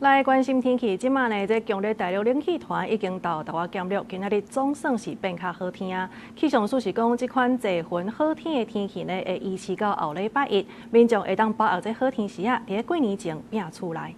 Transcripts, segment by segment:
來關心天氣，這馬呢，這強烈大陸冷氣團已經到台灣減弱，今仔日總算是變較好天啊。氣象署是講，這款濟雲好天的天氣呢，會維持到後禮拜一，民眾會當把握這好天時啊，佇過年前拚厝內。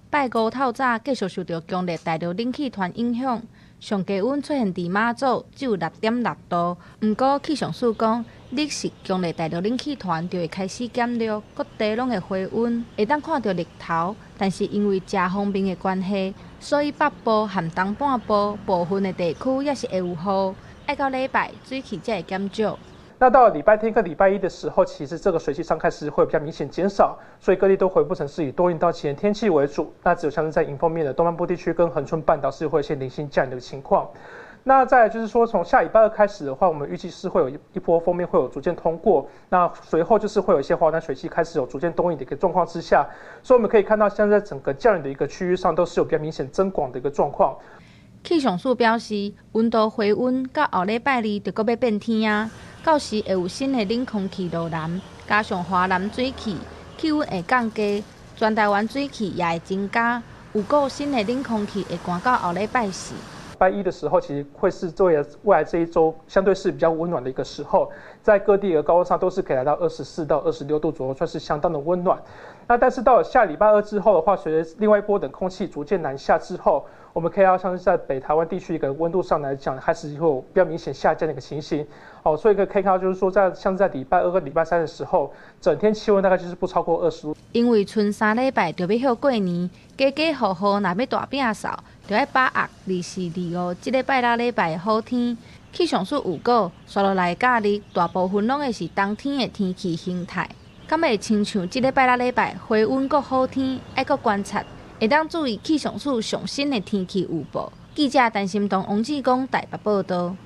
拜五透早繼續受著強烈大陸冷氣團影響，上低溫出現佇馬祖只有6.6度。毋過氣象署講，日食強烈大陸冷氣團就會開始減弱，各地攏會回溫，會當看著日頭。但是因為遮鋒面的關係，所以北部和東半部部分的地區猶是會有雨。愛到禮拜水汽才會減少。那到了禮拜天跟禮拜一的時候，其實這個水汽上開始會比較明顯減少，所以各地都恢復成是以多雲到晴的天氣為主。那只有像是在迎風面的東半部地區跟恆春半島是會有一些零星降雨的情況。那再來就是說，從下禮拜二開始的話，我們預計是會有一波鋒面會有逐漸通過，那隨後就是會有一些華南水汽開始有逐漸東移的一個狀況之下，所以我們可以看到，現在整個降雨的一個區域上都是有比較明顯增廣的一個狀況。氣象署表示，溫度回溫到後禮拜二就閣欲變天啊，到時會有新的冷空氣落南，加上華南水汽，氣溫會降低，全台灣水汽也會增加。有顧新的冷空氣會寒到後禮拜四。拜一的時候，其實會是作為未來這一周相對是比較溫暖的一個時候，在各地的高溫上都是可以來到24到26度左右，算是相當的溫暖。那但是到了下禮拜二之後的話，隨着另外一波冷空氣逐漸南下之後，我們可以看到像是在北台灣地區一個溫度上來講，開始會有比較明顯下降的一個情形。哦，所以可以看到就是說，在像是在禮拜二和禮拜三的時候，整天氣溫大概就是不超過20度。因為賰3禮拜就欲歇過年，家家戶戶若欲大摒掃，就愛把握24、25這禮拜六禮拜的好天。氣象署預告，紲落來假日大部分攏會是冬天的天氣形態。敢會親像這禮拜六禮拜回溫閣好天，愛閣觀察，會當注意氣象署上新的天氣預報。記者陳心東、王志剛台北報導。